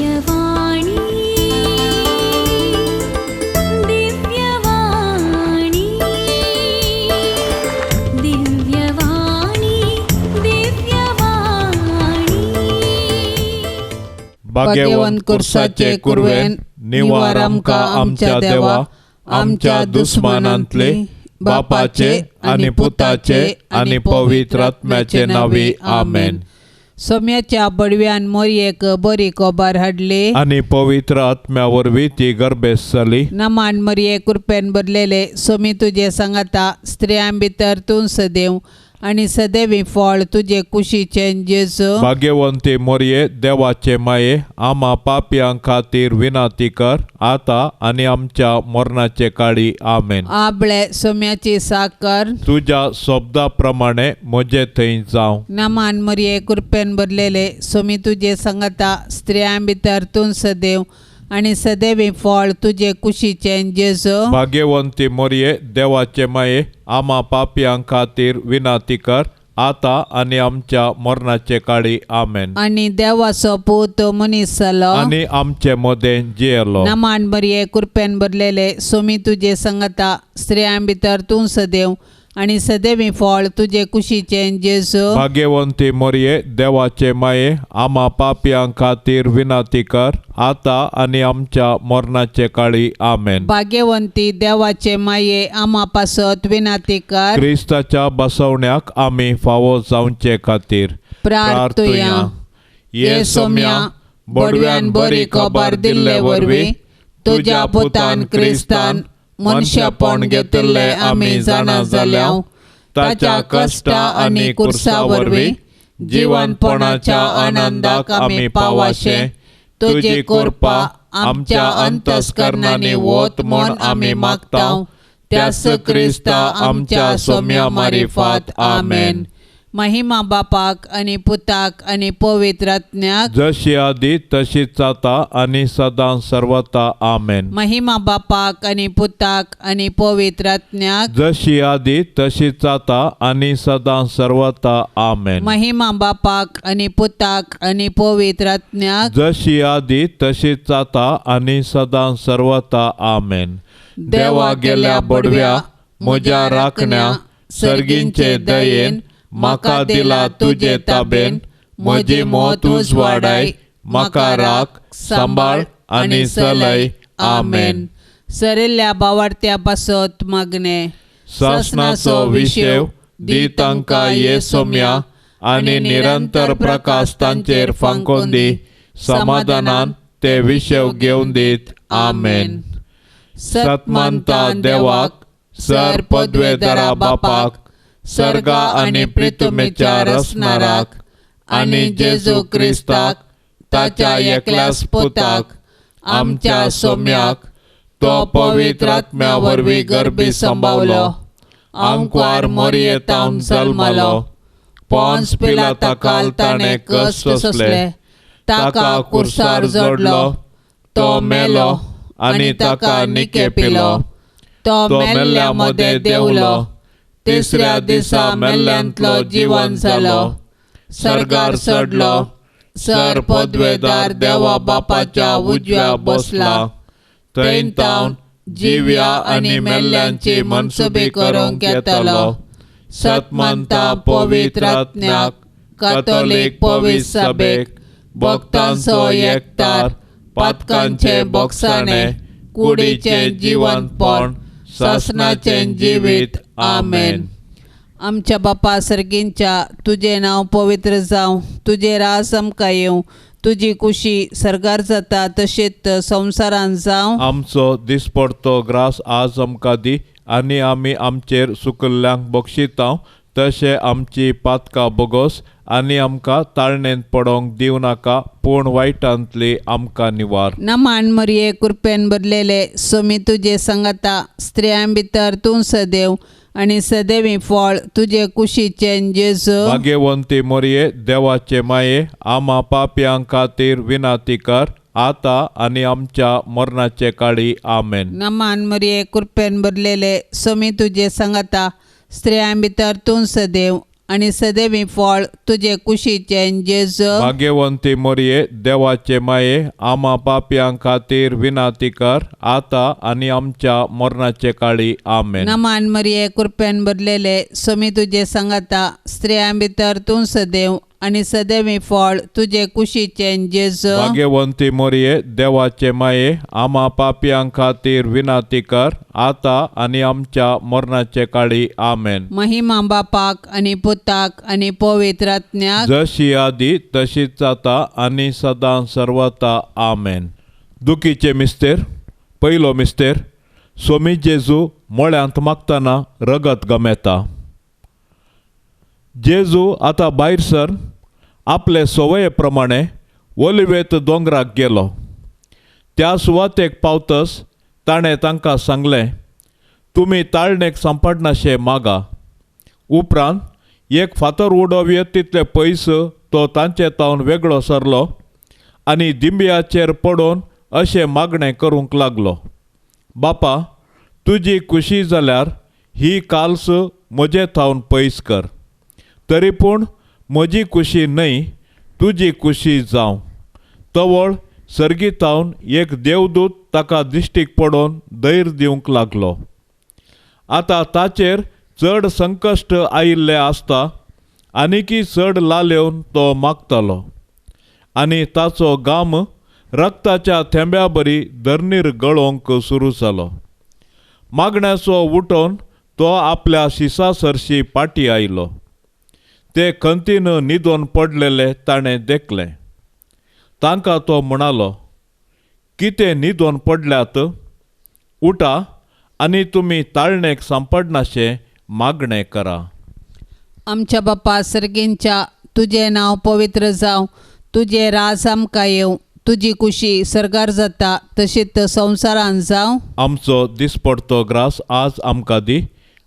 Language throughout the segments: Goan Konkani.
दिव्यवाणी, दिव्यवाणी, दिव्यवाणी, दिव्यवाणी. भाग्यवंत कुर्साचे कुरवेन निवार आमकां आमच्या देवा, आमच्या दुस्मानांतले, बापाचे आनी पुताचे आनी पवित्र आत्म्याचे नांवी, आमेन. सोम्याच्या बडव्यान मोरयेक बरी कोबार हाडली आनी पवित्र आत्म्या वरवीं ती गर्भेस्त जाली. नमान मरये, कृपेन भरलेले, सोमी तुजे सांगाता. स्त्रियां भितर तूं सदैव आनी सदैवी फळ तुजे कुशीचें जेजू. भाग्यवंती मोरये, देवाचे माये, आमा पापयां खातीर विनाती कर, आतां आनी आमच्या मरणाचे काळी, आमेन. आबळे सोम्याची साकर. तुज्या शब्दा प्रमाणे म्हजे थंय जावं. नमान मरये, कृपेन भरलेले, सोमी तुजे सांगाता. स्त्रियां भितर तूं सदैव आनी सदैवी फळ तुजे कुशीचें जेजू. भाग्यवंती मोरये, देवाचे माये, आमा पापयां खातीर विनाती कर, आतां आनी आमच्या मरणाचे काळी, आमेन. आनी देवाचो पूत मनीस जालो आनी आमचे मदें जियेलो. नमान मरये, कृपेन भरलेले, सोमी तुजे सांगाता. स्त्रियां भितर तूं सदैव आनी सदैवी फळ तुजे कुशीचें जेजू. भाग्यवंती मोरये, देवाचे माये, आमा पापयां खातीर विनाती कर, आतां आनी आमच्या मरणाचे काळी, आमेन. भाग्यवंती देवाचे माये, आमा पासत विनाती कर. क्रिस्ताच्या बसवण्याक आमी फावो जावचे खातीर प्रार्थुया. ये सोम्या, बडव्यान बरी खबर दिल्ले वरवीं तुज्या पुतान क्रिस्तान मनशापण घेतिल्लें आमी जाणा जाल्या. ताच्या कश्टा आनी कुर्सा वरवीं जिवनपणाच्या आनंदाक आमी पावाशे तुजी कृपा आमच्या अंतस्करणांनी वत म्हूण आमी मागता, त्याच क्रिस्ता आमच्या सोम्या मारिफात, आमेन. महिमा बापाक आनी पुताक आनी पवित्र आत्म्याक, जशी आदी तशीच जाता आनी सदां सर्वता, आमेन. महिमा बापाक आनी पुताक आनी पवित्र आत्म्याक, जशी आदी तशीच जाता आनी सदां सर्वता, आमेन. महिमा बापाक आनी पुताक आनी पवित्र आत्म्याक, जशी आदी तशीच जाता आनी सदां सर्वता, आमेन. देवा गेल्या बडव्या म्हज्या राखण्या, सर्गींचे दयेन म्हाका दिला तुजे ताबेन. म्हजी मत उजवाडाय, म्हाका राख, सांबाळ आनी चलय, आमेन. सरिल्ल्या बावाडत्या पासत मागणे. सासणाचो विशेव दी तांकां ये सोम्या आनी निरंतर प्रकाश तांचेर फांकोवन दी. समाधानान ते विशेव घेवन दीत, आमेन. सतमानता देवाक, सर पदवेदारा बापाक, सर्गा आनी प्रितुमेच्या रचणाराक आनी जेजू क्रिस्ताक ताच्या एकल्याच पुताक आमच्या सोम्याक, तो पवित्र आत्म्या वरवीं गर्भी संभावलो, आंकवार मोरयेतावन जल्मलो, पोन्स पिलाता काल ताणें कश्ट सोंसले, ताका कुर्सार जोडलो, तो मेलो आनी ताका निके पिलो, तो मेल्ल्या मदें देंवलो, तिसऱ्या दिसा मेल्ल्यांतलो जिवन जालो, सर्गार चडलो, सर पदवेदार देवा बापाच्या उजव्या बसला, थंय तावन जिव्या आनी मेल्ल्यांची मनसुबी करूंक येतलो. सतमानता पवित्र आत्म्याक, कातोलीक पवित्र सभेक, भक्तांचो एकतार, पातकांचे बोगसाणे, कुडीचें जिवनपण, सासणाचें जिवीत, आमेन. आमच्या बापा सर्गींच्या, तुजें नांव पवित्र जावं, तुजें राज आमकां येवं, तुजी कुशी सर्गार जाता तशेंच संवसारांत जावं. आमचो दिसपडतो ग्रास आज आमकां दी आनी आमी आमचेर सुकल्ल्यांक बक्षितांव तशें आमची पातकां बोगोस आनी आमकां ताळणेंत पडोंक दिवं नाका, पूण वायटांतली आमकां निवार. नमान मरये, कृपेन भरलेले, सोमी तुजे सांगाता. स्त्रियां भितर तूं सदैव आनी सदैवी फळ तुजे कुशीचें जेजू. भाग्यवंती मोरये, देवाचे माये, आमा पापयां खातीर विनाती कर, आतां आनी आमच्या मरणाचे काळी, आमेन. नमान मरये, कृपेन भरलेले, सोमी तुजे सांगाता. स्त्रियां भितर तूं सदैव आनी सदैवी फळ तुजे कुशीचें जेजू. भाग्यवंती मरिये, देवाचे माये, आमा पापयां खातीर विनाती कर, आतां आनी आमच्या मरणाचे काळी. आमेन. नमान मरिये, कृपेन भरलेले, स्वामी तुजे सांगाता, स्त्रियां भितर तूं सदैव आनी सदैवी फळ तुजे कुशीचें जेजू. भाग्यवंती मरिये, देवाचे माये, आमा पापयां खातीर विनाती कर, आतां आनी आमच्या मरणाचे काळी. आमेन. महिमा बापाक आनी पुताक आनी पवित्र आत्म्याक, जशी आदी तशीच जाता आनी सदां सर्वता. आमेन. दुखीचे मिस्तेर. पयलो मिस्तेर, सोमी जेजू मळ्यांत मागतना रगत गमेता. जेजू आतां भायर सर आपले संवये प्रमाणे ओलिवेत दोंगराक गेलो. त्या सुवातेक पावतच ताणें तांकां सांगलें, तुमी ताळणेक सांपडनाशे मागा. उपरांत एक फातर उडोवये तितले पयस तो तांचे तावन वेगळो सरलो आनी दिंब्याचेर पडून अशें मागणें करूंक लागलो, बापा, तुजी खुशी जाल्यार ही काल्स म्हजे थावन पयस कर, तरी पूण म्हजी खुशी न्हय, तुजी खुशी जावं. तवळ सर्गीतावन एक देवदूत ताका दिश्टीक पडोवन धैर्य दिवंक लागलो. आतां ताचेर चड संकश्ट आयिल्लें आसता आनीकी चड लालेवन तो मागतालो आनी ताचो घाम रक्ताच्या थेंब्या बरी धरणीर गळोवंक सुरू जालो. मागण्याचो उठोवन तो आपल्या शिसा सरशी पाटी आयलो. ते खंतीन न्हिदोन पडलेले ताणें देखलें. तांकां तो म्हणालो, कितें न्हिदोन पडल्यात? उठा आनी तुमी ताळणेक सांपडनाशें मागणें करा. आमच्या बापा सर्गींच्या, तुजें नांव पवित्र जावं, तुजें राज आमकां येवं, तुजी खुशी सर्गार जाता तशीच संवसारान जावं. आमचो दिसपडतो ग्रास आज आमकां दी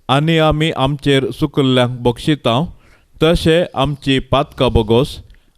आनी आमी आमचेर चुकिल्ल्यांक बक्षिता तशें आमची पातकां बोगोस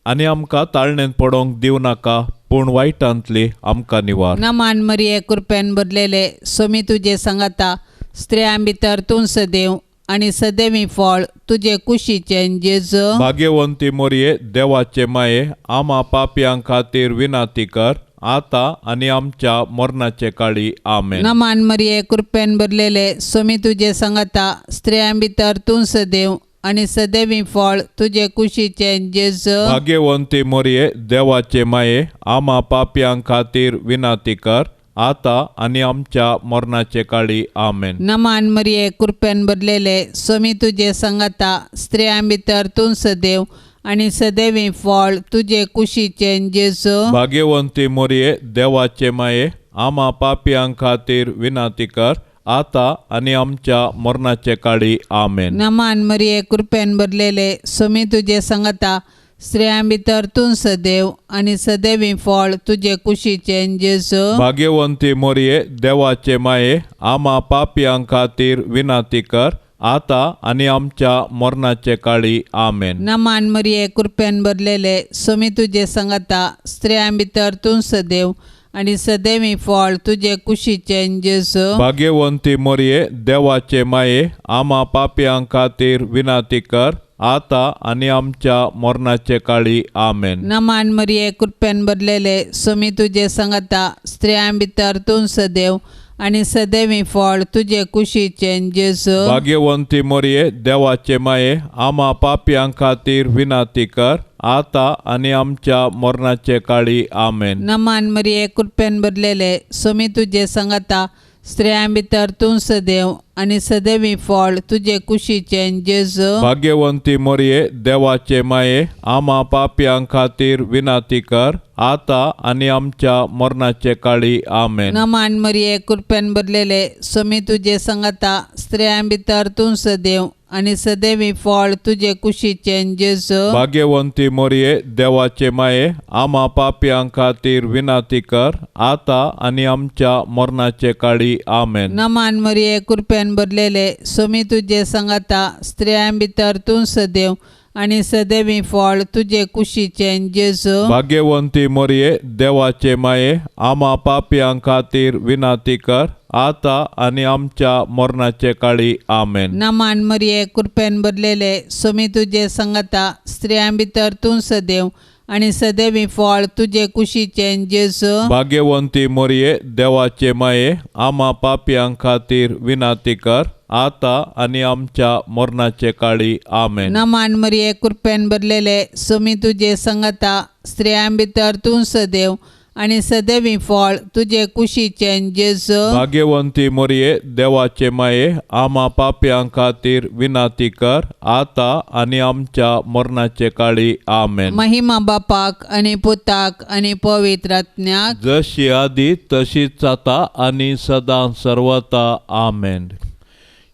आनी आमकां ताळणेंत पडोवंक दिवं नाका, पूण वायटांतली आमकां निवार. नमान मरिये, कृपेन भरलेले, स्वामी तुजे सांगाता, स्त्रियां भितर तूं सदैव आनी सदैवी फळ तुजे कुशीचें जेजू. भाग्यवंती मरिये, देवाचे माये, आमा पापयां खातीर विनाती कर, आतां आनी आमच्या मरणाचे काळी. आमेन. नमान मरिये, कृपेन भरलेले, स्वामी तुजे सांगाता, स्त्रियां भितर तूं सदैव आनी सदैवी फळ तुजे कुशीचें जेजू. भाग्यवंती मरिये, देवाचे माये, आमा पापयां खातीर विनाती कर, आतां आनी आमच्या मरणाचे काळी. आमेन. नमान मरिये, कृपेन भरलेले, स्वामी तुजे सांगाता, स्त्रियां भितर तूं सदैव आनी सदैवी फळ तुजे कुशीचें जेजू. भाग्यवंती मरिये, देवाचे माये, आमा पापयां खातीर विनाती कर, आतां आनी आमच्या मरणाचे काळी. आमेन. नमान मरिये, कृपेन भरलेले, स्वामी तुजे सांगाता, स्त्रियां भितर तूं सदैव आनी सदैवी फळ तुजे कुशीचें जेजू. भाग्यवंती मरिये, देवाचे माये, आमा पापयां खातीर विनाती कर, आतां आनी आमच्या मरणाचे काळी. आमेन. नमान मरिये, कृपेन भरलेले, स्वामी तुजे सांगाता, स्त्रियां भितर तूं सदैव आनी सदैवी फळ तुजे कुशीचें जेजू. भाग्यवंती मरिये, देवाचे माये, आमा पापयां खातीर विनाती कर, आतां आनी आमच्या मरणाचे काळी. आमेन. नमान मरिये, कृपेन भरलेले, स्वामी तुजे सांगाता, स्त्रियां भितर तूं सदैव आनी सदैवी फळ तुजे कुशीचें जेजू. भाग्यवंती मरिये, देवाचे माये, आमा पापयां खातीर विनाती कर, आतां आनी आमच्या मरणाचे काळी. आमेन. नमान मरिये, कृपेन भरलेले, स्वामी तुजे सांगाता, स्त्रियां भितर तूं सदैव आनी सदैवी फळ तुजे कुशीचें जेजू. भाग्यवंती मरिये, देवाचे माये, आमा पापयां खातीर विनाती कर, आतां आनी आमच्या मरणाचे काळी. आमेन. नमान मरिये, कृपेन भरलेले, स्वामी तुजे सांगाता, स्त्रियां भितर तूं सदैव आनी सदैवी फळ तुजे कुशीचें जेजू. भाग्यवंती मरिये, देवाचे माये, आमा पापयां खातीर विनाती कर, आतां आनी आमच्या मरणाचे काळी. आमेन. नमान मरिये, कृपेन भरलेले, स्वामी तुजे सांगाता, स्त्रियां भितर तूं सदैव आनी सदैवी फळ तुजे कुशीचें जेजू. भाग्यवंती मरिये देवाचे माये आमा पापयां खातीर विनाती कर आता आनी आमच्या मरणाचे काळी. आमेन. नमान मरिये कृपेन भरलेले सोमी तुजे संगता स्त्रियां भितर तूं सदैव आनी सदैवी फळ तुजे कुशीचें जेजू. भाग्यवंती मरिये देवाचे माये आमा पापयां खातीर विनाती कर आता आनी आमच्या मरणाचे काळी. आमेन. नमान मरिये कृपेन भरलेले सोमी तुजे संगता स्त्रियां भितर तूं सदैव आनी सदैवी फळ तुजे कुशीचें जेजू. भाग्यवंती मरिये देवाचे माये आमा पापयां खातीर विनाती कर आता आनी आमच्या मरणाचे काळी. आमेन. महिमा बापाक आनी पुताक आनी पवित्र आत्म्याक जशी आदी तशीच जाता आनी सदां सर्वता. आमेन.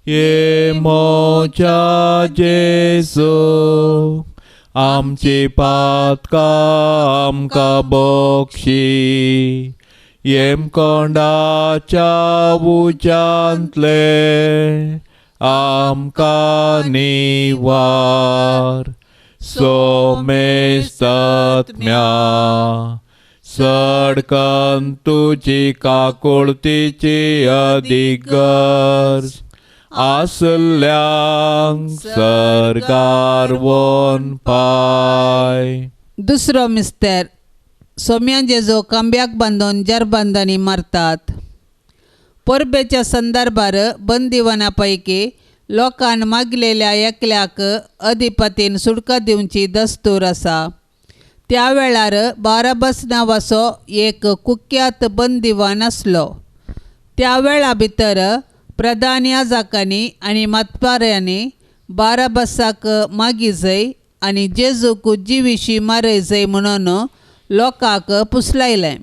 ये मोच्या जेजू आमची पातकां आमकां बक्षी येमकोंडाच्या उज्यांतले आमकां निवार सोमेस्तात्म्या सडकन तुजी काकुळतीची अदीक गरज आसल्यांक सर्गार वोन पाय. दुसरो मिस्तेर सोम्या जेजू खांब्याक बांदून जरबंदांनी मारतात. परबेच्या संदर्भार बंदिवाना पैकी लोकान मागलेल्या एकल्याक अधिपतीन सुटका दिवची दस्तूर आसा. त्या वेळार बाराबस नांवाचो एक कुख्यात बंदिवान आसलो. त्या वेळा भितर प्रधान याजकांनी आनी मतपाऱ्यांनी बाराबसाक मागी जाय आनी जेजूक जिविशी मारय जाय म्हणून लोकांक पुसलायलें.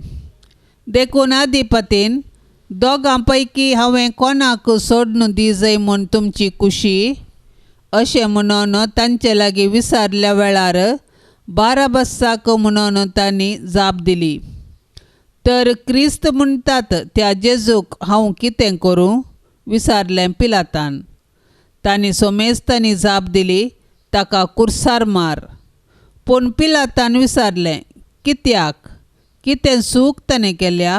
देखून अधिपतीन दोगां पैकी हांवें कोणाक सोडून दी जाय म्हूण तुमची खुशी अशें म्हणून तांचे लागीं विचारल्या वेळार बाराबसाक म्हणून तांणी जाप दिली. तर क्रिस्त म्हणटात त्या जेजूक हांव कितें करूं विचारलें पिलातान. तांणी सोमेस्तांनी जाप दिली ताका कुर्सार मार. पूण पिलातान विचारलें कित्याक कितें चूक ताणें केल्या?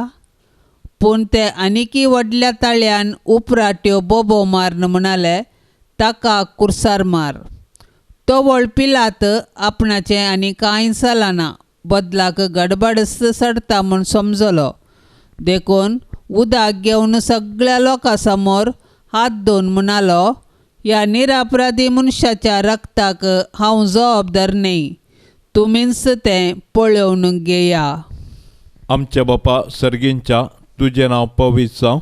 पूण ते आनीकय व्हडल्या ताळ्यान उपराट्यो बोबो मारून म्हणाले ताका कुर्सार मार. तवळ पिलात आपणाचें आनी कांय चलना बदलाक गडबड चडटा म्हूण समजलो. देखून उदक घेवन सगळ्या लोकां समोर हात धुवन म्हणालो ह्या निरापराधी मनशाच्या रक्ताक हांव जबाबदार न्हय, तुमीच तें पळोवन घेया. आमच्या बापा सर्गींच्या तुजें नांव पवित्र जावं,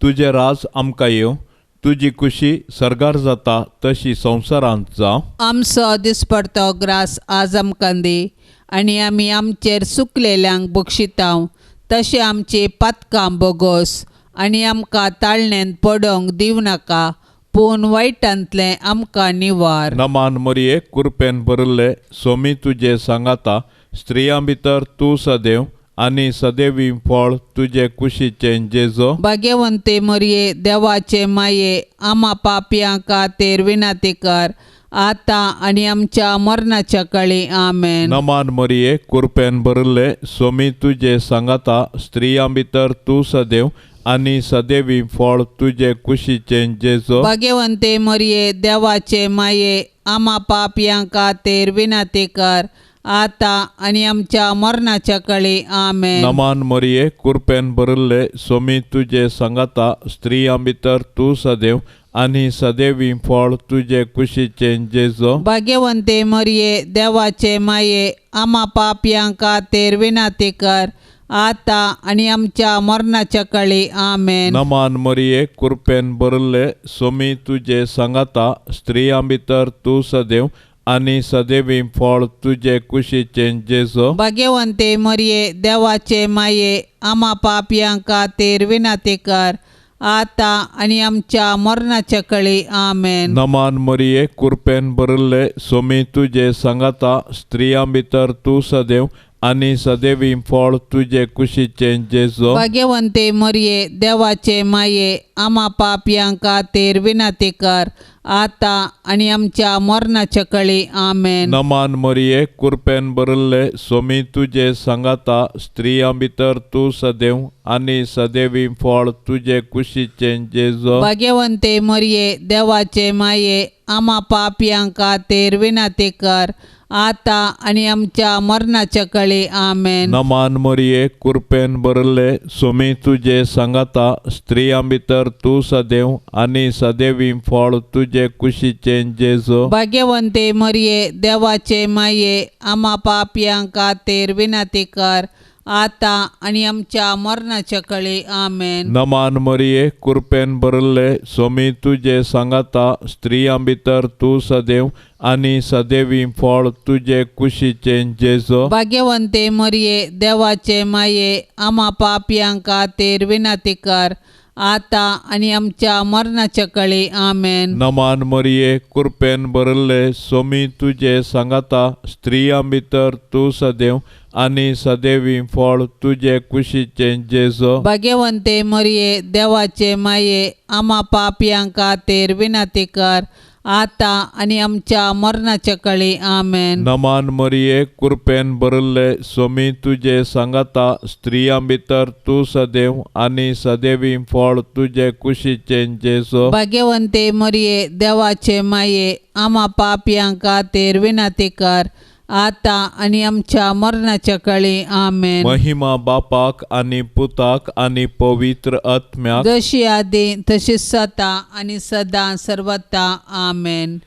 तुजें राज आमकां येवं, तुजी खुशी सर्गार जाता तशी संवसारांत जावं. आमचो दिसपडतो ग्रास आज आमकां दी आनी आमी आमचेर सुकलेल्यांक बक्षितांव तशें आमची पातकां बोगोस आनी आमकां ताळणेंत पडोवंक दिवं नाका पूण वायटांतलें आमकां निवार. नमान मरिये कुरपेन भरिल्ले सोमी तुजे सांगाता स्त्रियां भितर तूं सदैव आनी सदैवी फळ तुजे कुशीचें जेजो. भाग्यवंते मरिये देवाचे माये आमा पापयां खातीर विनंती कर आतां आनी आमच्या मरणाच्या काळी. आमेन. नमान मरिये कुरपेन भरिल्ले सोमी तुजे सांगाता स्त्रियां भितर तूं सदैव आनी सदैवी फळ तुजे कुशीचें जेजो. भाग्यवंते मरिये देवाचे माये आमा पापयां खातीर विनंती कर आतां आनी आमच्या मरणाच्या काळी. आमेन. नमान मरिये कुरपेन भरिल्ले सोमी तुजे सांगाता स्त्रियां भितर तूं सदैव आनी सदैवी फळ तुजे कुशीचें जेजो. भाग्यवंते मरिये देवाचे माये आमा पापयां खातीर विनंती कर आतां आनी आमच्या मरणाच्या काळी. आमेन. नमान मरिये कुरपेन भरिल्ले सोमी तुजे सांगाता स्त्रियां भितर तूं सदैव आनी सदैवी फळ तुजे कुशीचें जेजो. भाग्यवंते मरिये देवाचे माये आमा पापयां खातीर विनंती कर आतां आनी आमच्या मरणाच्या काळी. आमेन. नमान मरिये कुरपेन भरिल्ले सोमी तुजे सांगाता स्त्रियां भितर तूं सदैव आनी सदैवी फळ तुजे कुशीचें जेजो. भाग्यवंते मरिये देवाचे माये आमा पापयां खातीर विनंती कर आतां आनी आमच्या मरणाच्या कळी. आमेन. नमान मरिये, कुरपेन भरिल्ले, सोमी तुजे सांगाता, स्त्रियां भितर तूं सदैव आनी सदैवी फळ तुजे कुशीचें जेजो. भाग्यवंते मरिये, देवाचे माये, आमा पापयां खातीर विनंती कर, आतां आनी आमच्या मरणाच्या कळी. आमेन. नमान मरिये, कुरपेन भरिल्ले, सोमी तुजे सांगाता, स्त्रियां भितर तूं सदैव आनी सदैवी फळ तुजे कुशीचें जेजो. भाग्यवंते मरिये, देवाचे माये, आमा पापयां खातीर विनंती कर, आतां आनी आमच्या मरणाच्या कळी. आमेन. नमान मरिये, कुरपेन भरिल्ले, सोमी तुजे सांगाता, स्त्रियां भितर तूं सदैव आनी सदैवी फळ तुजे कुशीचें जेजो. भाग्यवंते मरिये, देवाचे माये, आमा पापयां खातीर विनंती कर, आतां आनी आमच्या मरणाच्या कळी. आमेन. नमान मरिये, कुरपेन भरिल्ले, सोमी तुजे सांगाता, स्त्रियां भितर तूं सदैव आनी सदैवी फळ तुजे कुशीचें जेजो. भाग्यवंते मरिये, देवाचे माये, आमा पापयां खातीर विनंती कर, आतां आनी आमच्या मरणाच्या कळी. आमेन. नमान मरिये, कुरपेन भरिल्ले, सोमी तुजे सांगाता, स्त्रियां भितर तूं सदैव आनी सदैवी फळ तुजे कुशीचें जेजो. भाग्यवंते मरिये, देवाचे माये, आमा पापयां खातीर विनंती कर, आतां आनी आमच्या मरणाच्या कळी. आमेन. महिमा बापाक आनी पुताक आनी पवित्र आत्म्याक, जशी आदी तशी सता आनी सदां सर्वता. आमेन.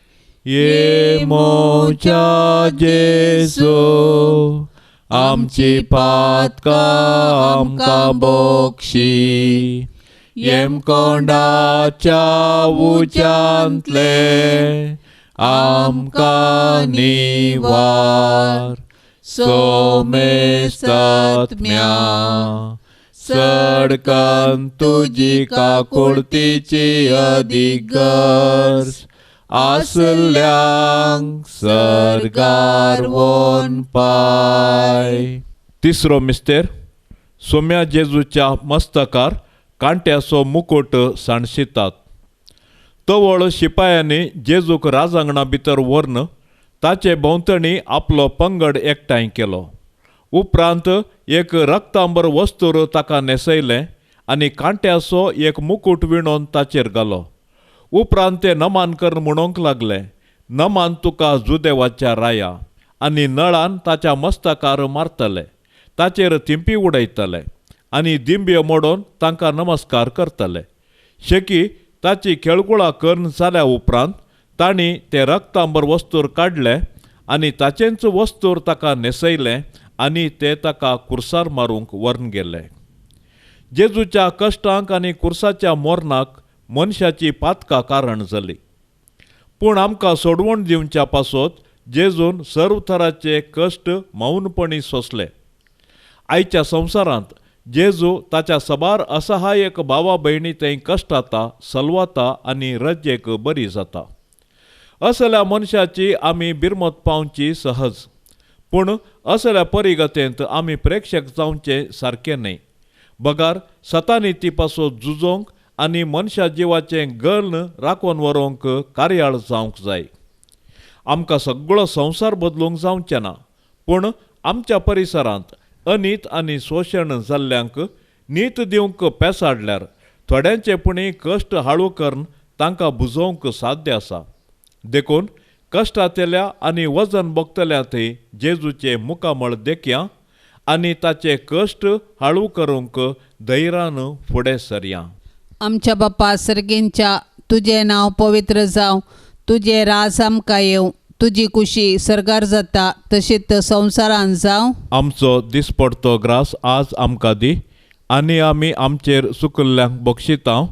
ये मोच्या जेजू, आमची पातकां आमकां बक्षी, येमकोंडाच्या उज्यांतले आमकां निवार. सोमेस्तात्म्या, सडकन तुजी काकुळतीची अदीक गरज आसल्यांक सर्गार वोन पाय. तिसरो मिस्तेर, सोम्या जेजूच्या मस्तकार कांट्याचो मुकुट सांडशितात. तवळ शिपायांनी जेजूक राजांगणा भितर व्हरून ताचे भोंवतणी आपलो पंगड एकठांय केलो. उपरांत एक रक्तांबर वस्तूर ताका न्हेसयलें आनी कांट्याचो एक मुकूट विणोवन ताचेर घालो. उपरांत ते नमान करून म्हणूंक लागले, नमान तुका जुदेवाच्या राया, आनी नळान ताच्या मस्तकार मारतले, ताचेर थिंपी उडयतले आनी दिंब्यो मोडून तांकां नमस्कार करतले. शेकी ताची खेळकुळा करून जाल्या उपरांत तांणी ते रक्तांबर वस्तूर काडले आनी ताचेंच वस्तूर ताका न्हेसयलें आनी ते ताका कुर्सार मारूंक व्हरून गेले. जेजूच्या कश्टांक आनी कुर्साच्या मोरणाक मनशाची पातकां कारण जाली, पूण आमकां सोडवण दिवच्या पासत जेजून सर्व थराचे कश्ट मौनपणी सोंसले. आयच्या संवसारांत जेजू ताच्या सबार असहायक भावा भयणी थंय कश्टाता, सलवाता आनी रजेक बरी जाता. असल्या मनशाची आमी बिरमत पावची सहज, पूण असल्या परिगतेंत आमी प्रेक्षक जावचें सारकें न्हय, बगार सतानी ती पासत झुजोंक आनी मनशा जिवाचें गल्न राखून व्हरूंक कार्याळ जावंक जाय. आमकां सगळो संवसार बदलूंक जावचें ना, पूण आमच्या परिसरांत अनीत आनी शोशण जाल्ल्यांक नीत दिवंक पेसाडल्यार थोड्यांचे पुणी कश्ट हाळू करून तांकां बुजोवंक साध्य आसा. देखून कश्टांतल्या आनी वजन भोगतल्या थंय जेजूचें मुखामळ देखया आनी ताचे कश्ट हाळू करूंक धैर्यान फुडें सरया. आमच्या बापा सर्गींच्या, तुजें नांव पवित्र जावं, तुजें राज आमकां येवं, तुजी कुशी सर्गार जाता तशीच संवसारान जावं. आमचो दिसपडतो ग्रास आज आमकां दी, आनी आमी आमचेर सुकल्ल्यांक बक्षितांव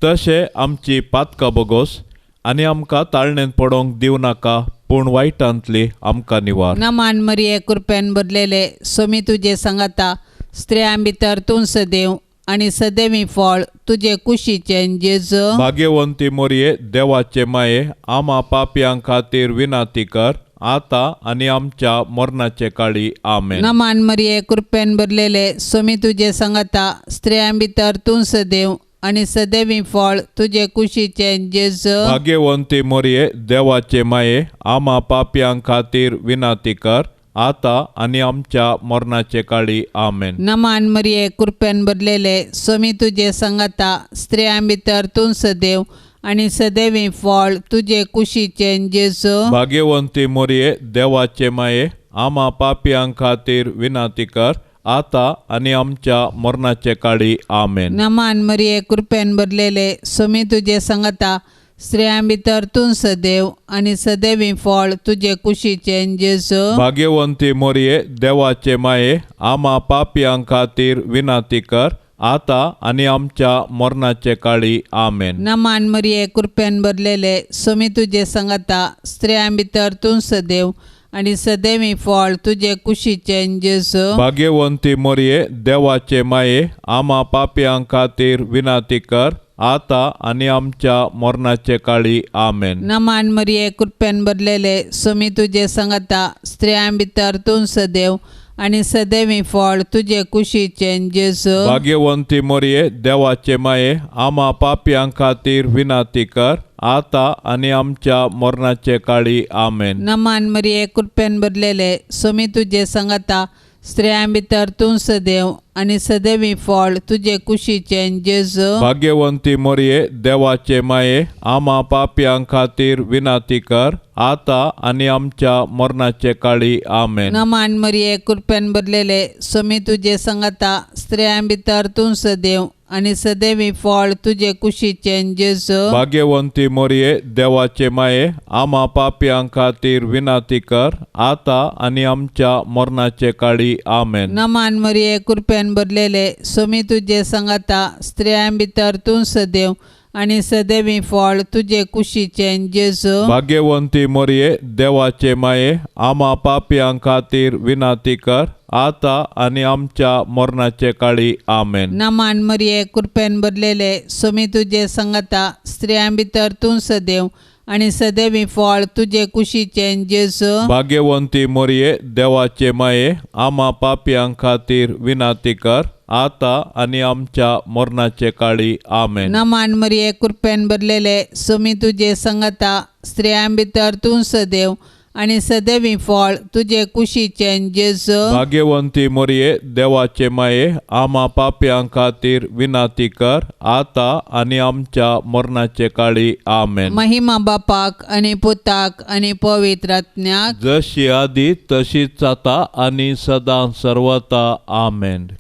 तशें आमची पातकां बोगोस, आनी आमकां ताळणेंत पडोवंक दिवं नाका, पूण वायटांतली आमकां निवार. नमान मरिये, कृपेन भरलेले, सोमी तुजे सांगाता, स्त्रियां भितर तूं सदैव आनी सदैवी फळ तुजे कुशीचें जेजू. भाग्यवंती मोरये, देवाचे माये, आमा पापयां खातीर विनंती कर, आतां आनी आमच्या मरणाचे काळी. आमेन. नमान मरिये, कृपेन भरलेले, सोमी तुजे सांगाता, स्त्रियां भितर तूं सदैव आनी सदैवी फळ तुजे कुशीचें जेजू. भाग्यवंती मोरये, देवाचे माये, आमा पापयां खातीर विनाती कर, आता आनी आमच्या मरणाचे काळी. आमेन. नमान मरिये, कृपेन भरलेले, स्वामी तुजे संगता, स्त्रियां भितर तूं सदैव आनी सदैवी फळ तुजे कुशीचें जेजू. भाग्यवंती मोरये, देवाचे माये, आमा पापयां खातीर विनाती कर, आता आनी आमच्या मरणाचे काळी. आमेन. नमान मरिये, कृपेन भरलेले, स्वामी तुजे संगता, स्त्रियां भितर तूं सदैव आनी सदैवी फळ तुजे कुशीचें जेजू. भाग्यवंती मोरये, देवाचे माये, आमा पापयां खातीर विनाती कर, आता आनी आमच्या मरणाचे काळी. आमेन. नमान मरिये, कृपेन भरलेले, स्वामी तुजे संगता, स्त्रियां भितर तूं सदैव आनी सदैवी फळ तुजे कुशीचें जेजू. भाग्यवंती मोरये, देवाचे माये, आमा पापयां खातीर विनाती कर, आता आनी आमच्या मरणाचे काळी. आमेन. नमान मरिये, कृपेन भरलेले, स्वामी तुजे संगता, स्त्रियां भितर तूं सदैव आनी सदैवी फळ तुजे कुशीचें जेजू. भाग्यवंती मोरये, देवाचे माये, आमा पापयां खातीर विनाती कर, आता आनी आमच्या मरणाचे काळी. आमेन. नमान मरिये, कृपेन भरलेले, स्वामी तुजे संगता, स्त्रियां भितर तूं सदैव आनी सदैवी फळ तुजे कुशीचें जेजू. भाग्यवंती मोरये, देवाचे माये, आमा पापयां खातीर विनाती कर, आता आनी आमच्या मरणाचे काळी. आमेन. नमान मरिये, कृपेन भरलेले, स्वामी तुजे संगता, स्त्रियां भितर तूं सदैव आनी सदैवी फळ तुजे कुशीचें जेजू. भाग्यवंती मोरये, देवाचे माये, आमा पापयां खातीर विनाती कर, आता आनी आमच्या मरणाचे काळी. आमेन. नमान मरिये, कृपेन भरलेले, स्वामी तुजे संगता, स्त्रियां भितर तूं सदैव आनी सदैवी फळ तुजे कुशीचें जेजू. भाग्यवंती मोरये, देवाचे माये, आमा पापयां खातीर विनाती कर, आता आनी आमच्या मरणाचे काळी. आमेन. नमान मरिये, कृपेन भरलेले, स्वामी तुजे संगता, स्त्रियां भितर तूं सदैव आनी सदैवी फळ तुजे कुशीचें जेजू. भाग्यवंती मोरये, देवाचे माये, आमा पापयां खातीर विनाती कर, आता आनी आमच्या मरणाचे काळी. आमेन. नमान मरिये, कृपेन भरलेले, स्वामी तुजे संगता, स्त्रियां भितर तूं सदैव आनी सदैवी फळ तुजे कुशीचें जेजू. भाग्यवंती मोरये, देवाचे माये, आमा पापयां खातीर विनाती कर, आता आनी आमच्या मरणाचे काळी. आमेन. महिमा बापाक आनी पुताक आनी पवित्र आत्म्याक, जशी आदी तशीच आता आनी सदां सर्वता. आमेन.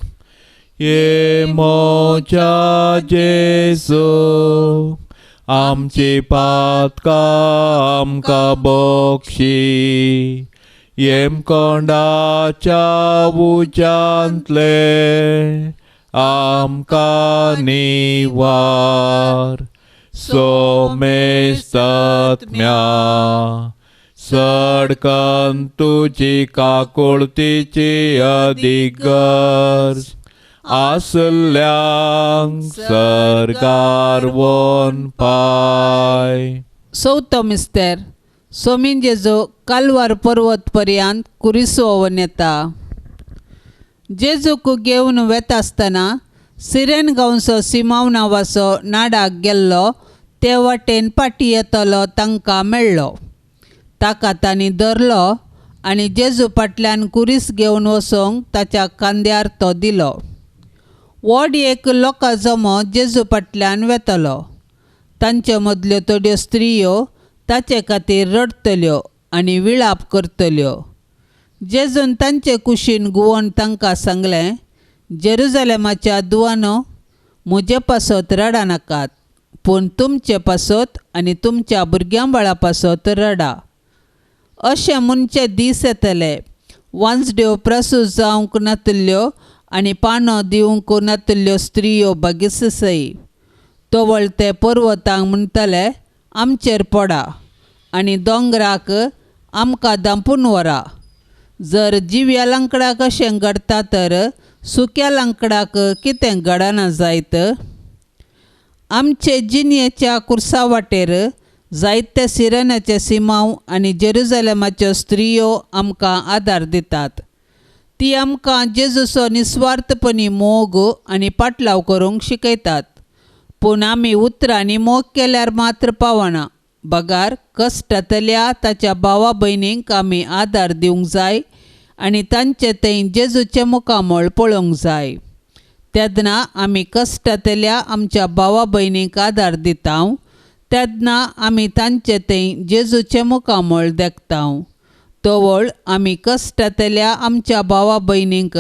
ये मोच्या जेजू, आमची पातकां आमकां बक्षी, येमकोंडाच्या उज्यांतले आमकां निवार, सोमेस्तात्म्या सडकन तुजी काकुळतीची अदीक गरज आसल्यांक सर्गार वोन पाय. चवथो मिस्तेर. सोमीन जेजू कालवार पर्वत पर्यंत कुरिसोवन येता. जेजूक घेवन वेता आसतना सिरेन गांवचो सिमांव नांवाचो नाडाक गेल्लो ते वाटेन फाटी येतलो तांकां मेळ्ळो. ताका तांणी धरलो आनी जेजू फाटल्यान कुरीस घेवन वचोंक ताच्या खांद्यार तो दिलो. व्हड एक लोकां जमो जेजू फाटल्यान वेतलो. तांचे मदल्यो थोड्यो स्त्रियो ताचे खातीर रडटल्यो आनी विळाप करतल्यो. जेजून तांचे कुशीन घुंवोन तांकां सांगलें, जेरुजलेमाच्या दुवानो, म्हजे पासत रडनाकात, पूण तुमचे पासत आनी तुमच्या भुरग्यां बाळा पासत रडा. अशें म्हणचे दीस येतले, वांजड्यो प्रसूत जावंक नातिल्ल्यो आनी पानो दिवंक नातिल्ल्यो स्त्रियो बागीसय. तवळ ते पर्वतांक म्हणटले, आमचेर पडा, आनी दोंगराक आमकां धांपून व्हरा. जर जिव्या लांकडाक अशें घडटा तर सुक्या लांकडाक कितें घडना जायत? आमचे जिणेच्या कुर्सा वाटेर जायते सिरनाचे सिमांव आनी जेरुजलेमाच्यो स्त्रियो आमकां आदार दितात. ती आमकां जेजूचो निस्वार्थपणी मोग आनी पाटलाव करूंक शिकयतात. पूण आमी उतरांनी मोग केल्यार मात्र पावना, बगार कश्टांतल्या ताच्या भावा भयणींक आमी आदार दिवंक जाय आनी तांचे थंय जेजूचें मुखामळ पळोवंक जाय. तेन्ना आमी कश्टांतल्या आमच्या भावा भयणींक आदार दिता तेन्ना आमी तांचे थंय जेजूचें मुखामळ देखता. तवळ आमी कश्टांतल्या आमच्या भावा भयणींक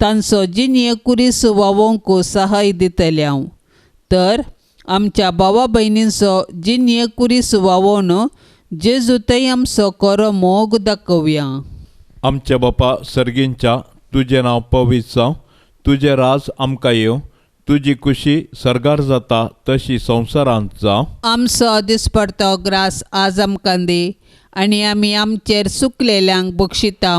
तांचो जिणये कुरीस वावोवंक सहाय दितले. तर आमच्या भावा भयणींचो जिणये कुरीस वावोवन जेजू थंय आमचो खरो मोग दाखोवया. आमच्या बापा सर्गींच्या, तुजें नांव पवित्र जावं, तुजें राज आमकां येवं, तुजी खुशी सर्गार जाता तशी संवसारांत जावं. आमचो दिसपडतो ग्रास आज आमकां दी आनी आमी आमचेर सुकलेल्यांक बक्षिता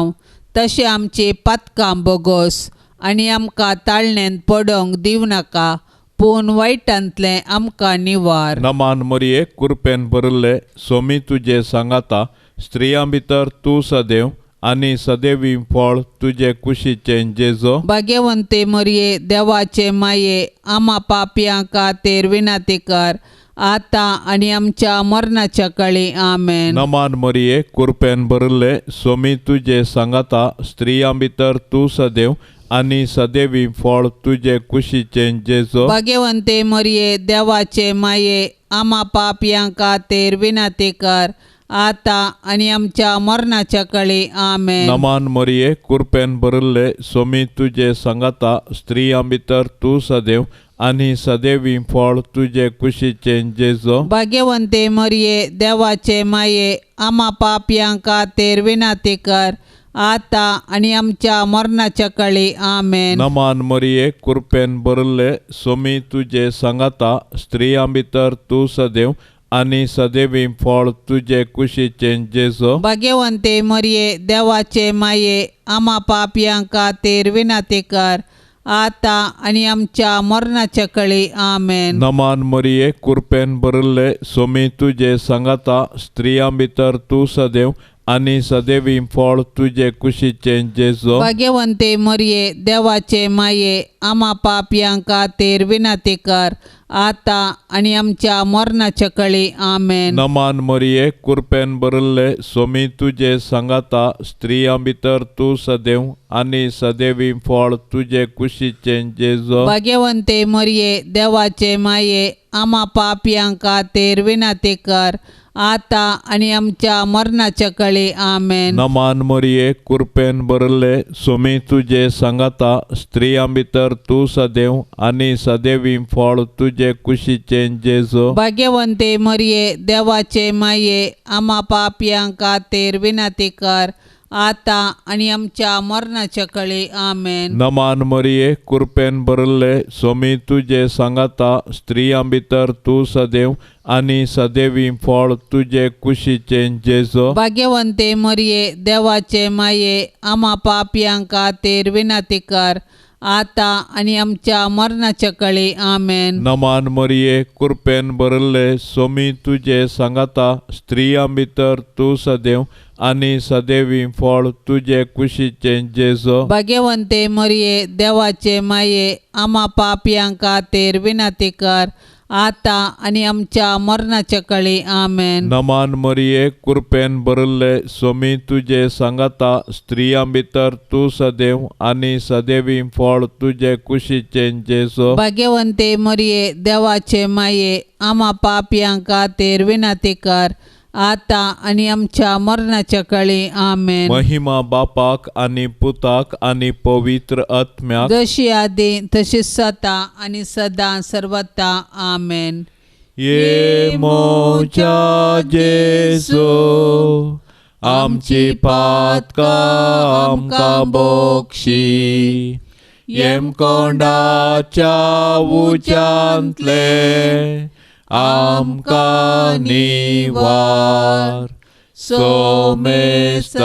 तशें आमची पातकां बोगोस आनी आमकां ताळणेंत पडोवंक दिवं नाका, पूण वायटांतलें आमकां निवार. नमान मरिये, कुरपेन भरिल्ले, सोमी तुजे सांगाता, स्त्रियां भितर तूं सदैव आनी सदैवी फळ तुजे कुशीचें जेजो. भाग्यवंते मरिये, देवाचे माये, आमा पापयां खातीर विनंती कर आतां आनी आमच्या मरणाच्या काळी. आमेन. नमान मरिये, कुरपेन भरिल्ले, सोमी तुजे सांगाता, स्त्रियां भितर तूं सदैव आनी सदैवी फळ तुजे कुशीचें जेजो. भाग्यवंते मरिये, देवाचे माये, आमा पापयां खातीर विनंती कर आतां आनी आमच्या मरणाच्या काळी. आमेन. नमान मरिये, कुरपेन भरिल्ले, सोमी तुजे सांगाता, स्त्रियां भितर तूं सदैव आनी सदैवी फळ तुजे कुशीचें जेजो. भाग्यवंते मरिये, देवाचे माये, आमा पापयां खातीर विनंती कर आतां आनी आमच्या मरणाच्या काळी. आमेन. नमान मरिये, कुरपेन भरिल्ले, सोमी तुजे सांगाता, स्त्रियां भितर तूं सदैव आनी सदैवी फळ तुजे कुशीचें जेजो. भाग्यवंते मरिये, देवाचे माये, आमा पापयां खातीर विनंती कर आतां आनी आमच्या मरणाच्या काळी. आमेन. नमान मरिये, कुरपेन भरिल्ले, सोमी तुजे सांगाता, स्त्रियां भितर तूं सदैव आनी सदैवी फळ तुजे कुशीचें जेजो. भाग्यवंते मरिये, देवाचे माये, आमा पापयां खातीर विनंती कर आतां आनी आमच्या मरणाच्या काळी. आमेन. नमान मरिये, कुरपेन भरिल्ले, सोमी तुजे सांगाता, स्त्रियां भितर तूं सदैव आनी सदैवी फळ तुजे कुशीचें जेजो. भाग्यवंते मरिये, देवाचे माये, आमा पापयां खातीर विनंती कर आतां आनी आमच्या मरणाच्या काळी. आमेन. नमान मरिये, कुरपेन भरिल्ले, सोमी तुजे सांगाता, स्त्रियां भितर तूं सदैव आनी सदैवी फळ तुजे कुशीचें जेजो. भाग्यवंते मरिये, देवाचे माये, आमा पापयां खातीर विनंती कर आतां आनी आमच्या मरणाच्या काळी. आमेन. नमान मरिये, कुरपेन भरिल्ले, सोमी तुजे सांगाता, स्त्रियां भितर तूं सदैव आनी सदैवी फळ तुजे कुशीचें जेजो. भाग्यवंते मरिये, देवाचे माये, आमा पापयां खातीर विनंती कर आतां आनी आमच्या मरणाच्या काळी. आमेन. नमान मरिये, कुरपेन भरिल्ले, सोमी तुजे सांगाता, स्त्रियां भितर तूं सदैव आनी सदैवी फळ तुजे कुशीचें जेजो. भाग्यवंते मरिये, देवाचे माये, आमा पापयां खातीर विनंती कर आतां आनी आमच्या मरणाच्या काळी. आमेन. नमान मरिये, कुरपेन भरिल्ले, सोमी तुजे सांगाता, स्त्रियां भितर तूं सदैव आनी सदैवी फळ तुजे कुशीचें जेजो. भाग्यवंते मरिये, देवाचे माये, आमा पापयां खातीर विनंती कर आतां आनी आमच्या मरणाच्या काळी. आमेन. महिमा बापाक आनी पुताक आनी पवित्र आत्म्याक, जशी आदी तशी सदा आनी सदां सर्वता. आमेन. ये मोजा जेजू, आमची पातकां आमकां बक्षी, येमकोंडाच्या उज्यांतले आमकां निवार. सोमेस्तात्म्या,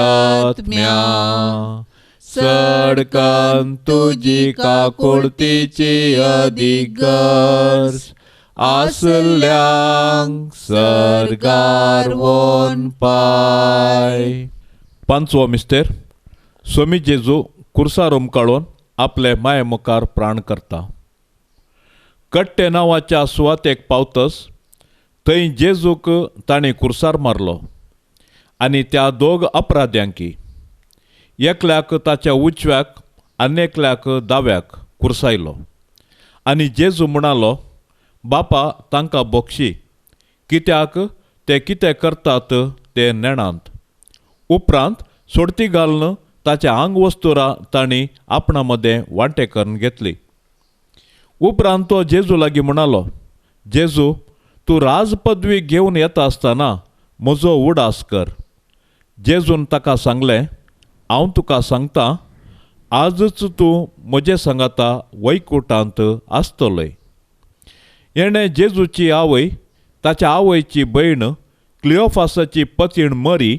सडकन तुजी काकुळतीची अदीक गरज आसल्यांक सर्गार वोन पाय. पांचवो मिस्तेर, सोमी जेजू कुर्सार उमकाळून आपले माये मुखार प्राण करता. कट्टे नांवाच्या सुवातेक पावतस थंय जेजूक ताणें कुर्सार मारलो आनी त्या दोग अपराध्यांकी एकल्याक ताच्या उजव्याक आनी एकल्याक दाव्याक कुर्सायलो. आनी जेजू म्हणालो, बापा तांकां बक्षी, कित्याक ते कितें करतात ते नेणांत. उपरांत सोडती घालून ताच्या आंगवस्तुरां तांणी आपणा मदें वांटे करून घेतली. उपरांत तो जेजू लागीं म्हणालो, जेजू, तूं राजपदवी घेवन येता आसतना म्हजो उडास कर. जेजून ताका सांगलें, हांव तुका सांगता, आजच तूं म्हजे सांगाता वैकुटांत आसतलोय. हेणें जेजूची आवय, ताच्या आवयची भयण क्लियोफासाची पतीण मरी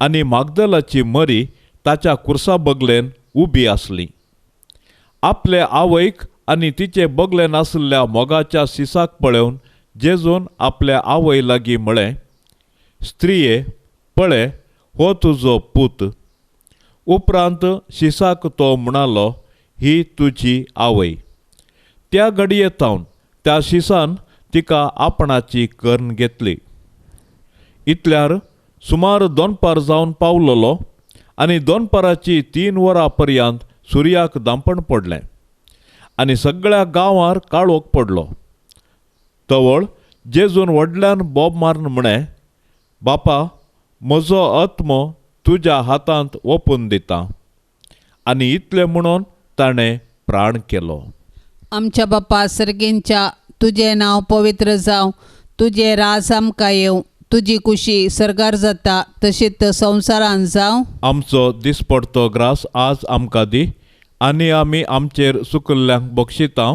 आनी मागदलाची मरी ताच्या कुर्सा बगलेन उबी आसली. आपले आवयक आनी तिचे बगलेन आशिल्ल्या मोगाच्या सिसाक पळोवन जेजून आपल्या आवय लागीं म्हळें, स्त्रिये, पळय हो तुजो पूत. उपरांत शिसाक तो म्हणालो, ही तुजी आवय. त्या घडये थावन त्या शिसान तिका आपणाची करून घेतली. इतल्यार सुमार दोनपार जावन पावलोलो आनी दोनपाराची 3 वरां पर्यंत सुर्याक दांपण पडलें आनी सगळ्या गांवार काळोख पडलो. तवळ जेजून व्हडल्यान बोब मारून म्हळें, बापा, म्हजो आत्मो तुज्या हातांत ओपून दिता. आनी इतलें म्हणून ताणें प्राण केलो. आमच्या बापा सर्गींच्या, तुजें नांव पवित्र जावं, तुजें राज आमकां येवं, तुजी कुशी सर्गार जाता तशीच संवसारान जावं. आमचो दिसपडतो ग्रास आज आमकां दी आनी आमी आमचेर सुकल्ल्यांक बक्षिता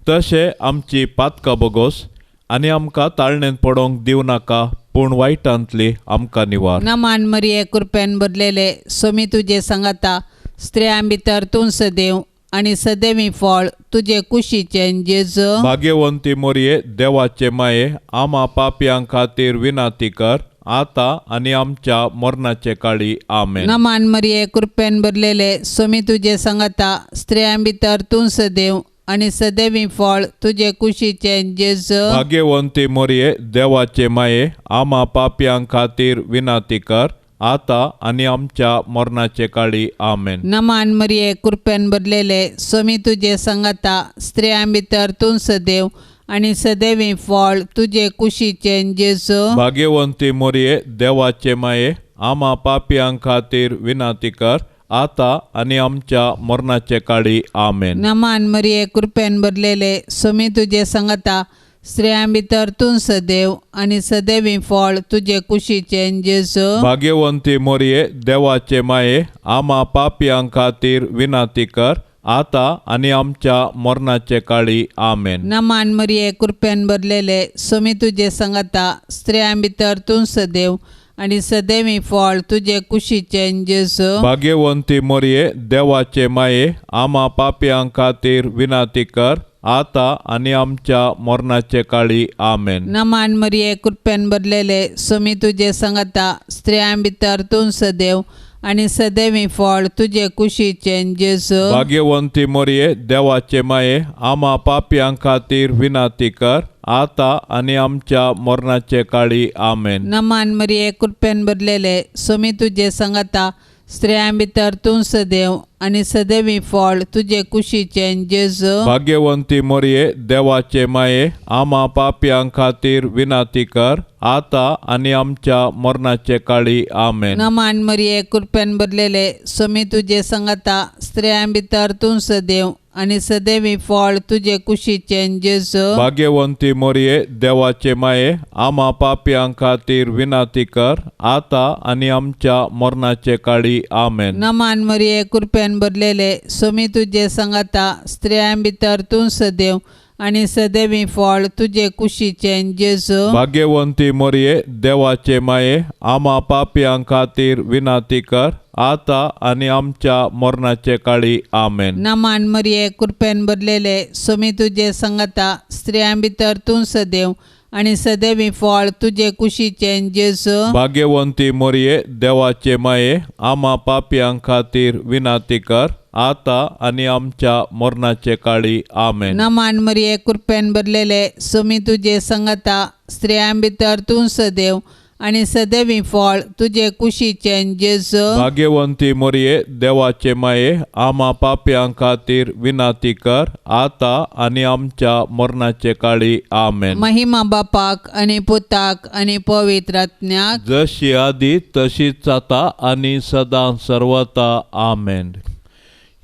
तशें आमची पातकां बोगोस आनी आमकां ताळणेंत पडोवंक दिवं नाका, पूण वायटांतली आमकां निवार. नमान मरिये, कृपेन भरलेले, सोमी तुजे सांगाता, स्त्रियां भितर तूं सदैव आनी सदैवी फळ तुजे कुशीचें जेजू. भाग्यवंती मोरये, देवाचे माये, आमा पापयां खातीर विनाती कर, आतां आनी आमच्या मरणाचे काळी. आमेन. नमान मरिये, कृपेन भरलेले, सोमी तुजे सांगाता, स्त्रियां भितर तूं सदैव आनी सदैवी फळ तुजे कुशीचें जेजू. भाग्यवंती मोरये, देवाचे माये, आमा पापयां खातीर विनाती कर, आतां आनी आमच्या मरणाचे काळी. आमेन. नमान मरिये, कृपेन भरलेले, सोमी तुजे सांगाता, स्त्रियां भितर तूं सदैव आनी सदैवी फळ तुजे कुशीचें जेजू. भाग्यवंती मोरये, देवाचे माये, आमा पापयां खातीर विनाती कर, आतां आनी आमच्या मरणाचे काळी. आमेन. नमान मरिये, कृपेन भरलेले, सोमी तुजे सांगाता, स्त्रियां भितर तूं सदैव आनी सदैवी फळ तुजे कुशीचें जेजू. भाग्यवंती मोरये, देवाचे माये, आमा पापयां खातीर विनाती कर, आतां आनी आमच्या मरणाचे काळी. आमेन. नमान मरिये, कृपेन भरलेले, सोमी तुजे सांगाता, स्त्रियां भितर तूं सदैव आनी सदैवी फळ तुजे कुशीचें जेजू. भाग्यवंती मोरये, देवाचे माये, आमा पापयां खातीर विनाती कर, आतां आनी आमच्या मरणाचे काळी. आमेन. नमान मरिये, कृपेन भरलेले, सोमी तुजे सांगाता, स्त्रियां भितर तूं सदैव आनी सदैवी फळ तुजे कुशीचें जेजू. भाग्यवंती मोरये, देवाचे माये, आमा पापयां खातीर विनाती कर, आतां आनी आमच्या मरणाचे काळी. आमेन. नमान मरिये, कृपेन भरलेले, सोमी तुजे सांगाता, स्त्रियां भितर तूं सदैव आनी सदैवी फळ तुजे कुशीचें जेजू. भाग्यवंती मोरये, देवाचे माये, आमा पापयां खातीर विनाती कर, आतां आनी आमच्या मरणाचे काळी. आमेन. नमान मरिये, कृपेन भरलेले, सोमी तुजे सांगाता, स्त्रियां भितर तूं सदैव आनी सदैवी फळ तुजे कुशीचें जेजू. भाग्यवंती मोरये, देवाचे माये, आमा पापयां खातीर विनाती कर, आतां आनी आमच्या मरणाचे काळी. आमेन. नमान मरिये, कृपेन भरलेले, सोमी तुजे सांगाता, स्त्रियां भितर तूं सदैव आनी सदैवी फळ तुजे कुशीचें जेजू. भाग्यवंती मोरये, देवाचे माये, आमा पापयां खातीर विनाती कर, आतां आनी आमच्या मरणाचे काळी. आमेन. नमान मरिये, कृपेन भरलेले, सोमी तुजे सांगाता, स्त्रियां भितर तूं सदैव आनी सदैवी फळ तुजे कुशीचें जेजू. भाग्यवंती मोरये देवाचे माये आमा पापयां खातीर विनाती कर आता आनी आमच्या मरणाचे काळी. आमेन. नमान मरिये कृपेन भरलेले सुमी तुजे संगता स्त्रियां भितर तूं सदैव आनी सदैवी फळ तुजे कुशीचें जेजू. भाग्यवंती मोरये देवाचे माये आमा पापयां खातीर विनाती कर आता आनी आमच्या मरणाचे काळी. आमेन. महिमा बापाक आनी पुताक आनी पवित्र आत्म्याक जशी आदी तशीच आता आनी सदां सर्वता. आमेन.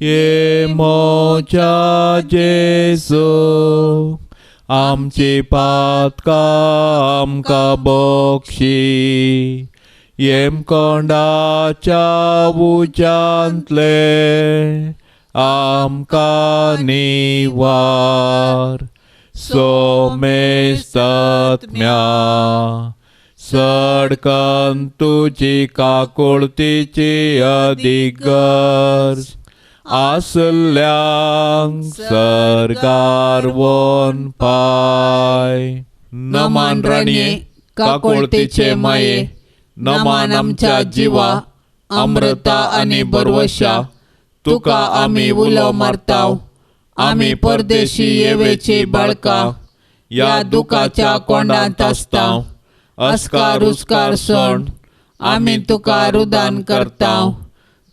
ये मोच्या जेजू आमची पातकां आमकां बक्षी येमकोंडाच्या उज्यांतले आमकां निवार सोमेस्तात्म्या सडकन तुजी काकुळतीची अदीक गरज आसल्यांक सर्गार वोन पाय. नमान राणये काकुळतीचे माये नमान आमच्या जिवा अमृता आनी बरवशा तुका आमी उलो मारताव. आमी परदेशी येवेची बाळकां ह्या दुखाच्या कोंडांत आसताव. अस्कार उस्कार सोंड आमी तुका रुदान करताव.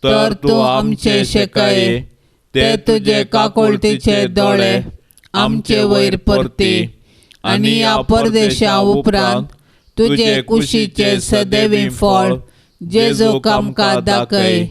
तर तूं आमचे शेकाये ते तुजे काकुळतीचे दोळे आमचे वयर परती आनी ह्या परदेशा उपरांत तुजे कुशीचे सदैवी फळ जेजूक आमकां दाखय.